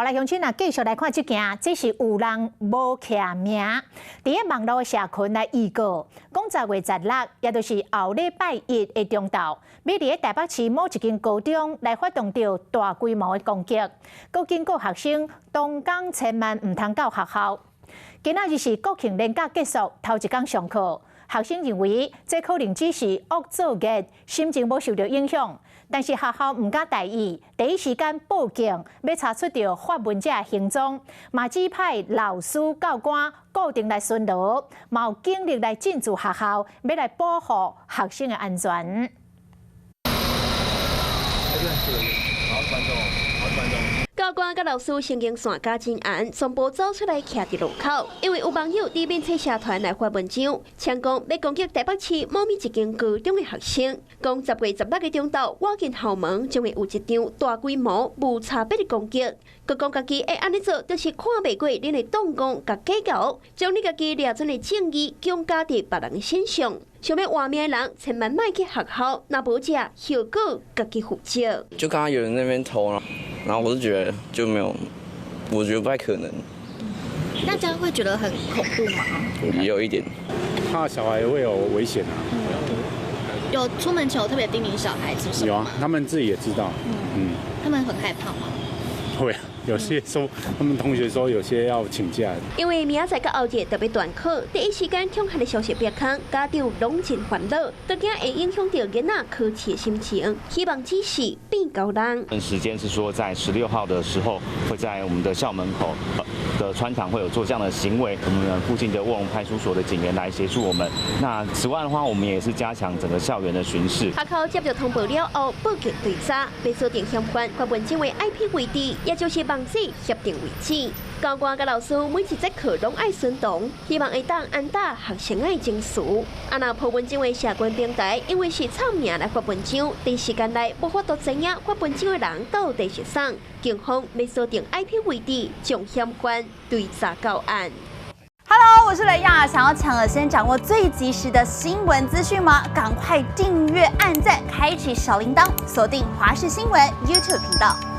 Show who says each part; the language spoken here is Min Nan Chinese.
Speaker 1: 來鄉親啊，繼續來看這件，這是有人無記名，佇咧網路社群來預告，講10月16，也就是後禮拜一的中晝，欲佇咧台北市某一間高中來發動著大規模的攻擊，閣警告學生當工千萬毋通到學校。今仔日是國慶連假結束，頭一工上課，學生認為這可能只是惡作劇，心情無受著影響。但是學校毋敢大意，第一時間報警，欲查出著發文者的行蹤，嘛指派老師教官固定來巡邏，嘛有警力來進駐學校，欲來保護學生的安全。
Speaker 2: 教官佮老師神經線加真嚴，全部走出來徛佇路口，因為有網友佇面冊社團來發文章，嗆講欲攻擊台北市某一間高中的學生，講10月16的中晝，倚近校門將會有一場大規模無差別的攻擊。閣講家己會按呢做，就是看袂過恁的擋講佮計較，將你家己掠準的正義強加佇別人的身上。想欲活命的人，千萬莫去學校，若無這後果家己負責。
Speaker 3: 就剛剛有人那邊投了，然後我就覺得就沒有，我覺得不太可能。
Speaker 4: 大家會覺得很恐怖嗎？
Speaker 3: 也有一點，
Speaker 5: 怕小孩會有危險啊。
Speaker 4: 有出門前有特別叮嚀小孩子什麼？
Speaker 5: 有啊，他們自己也知道。
Speaker 4: 他們很害怕嗎？
Speaker 5: 會啊，有些說他們同學說有些要請假。
Speaker 2: 因為明仔載佮後日特別斷考，第一時間恐嚇的消息曝光，家長攏真煩惱，都驚會影響著囡仔考試的心情。希望只是變高人。
Speaker 6: 時間是說在16號的時候，會在我們的校門口的穿堂會有做這樣的行為，我們附近的臥龍派出所的警員來協助我們。那此外的話，我們也是加強整個校園的巡視。
Speaker 2: 學校接著通報了後，報警追查，欲鎖定嫌犯，發文章的 IP 位置，也就是網址協定位置。教官佮老師每一節課攏愛巡邏，希望會當安撫學生的情緒。啊，若 po 文章的社群平台，因為是匿名來發文章，短時間內無法度知影發文章的人到底是誰。警方欲鎖定 IP 位置，將嫌犯追查到案。
Speaker 7: Hello，我是雷亞，想要搶先掌握最及時的新聞資訊嗎？趕快訂閱、按讚、開啟小鈴鐺，鎖定華視新聞 YouTube 頻道。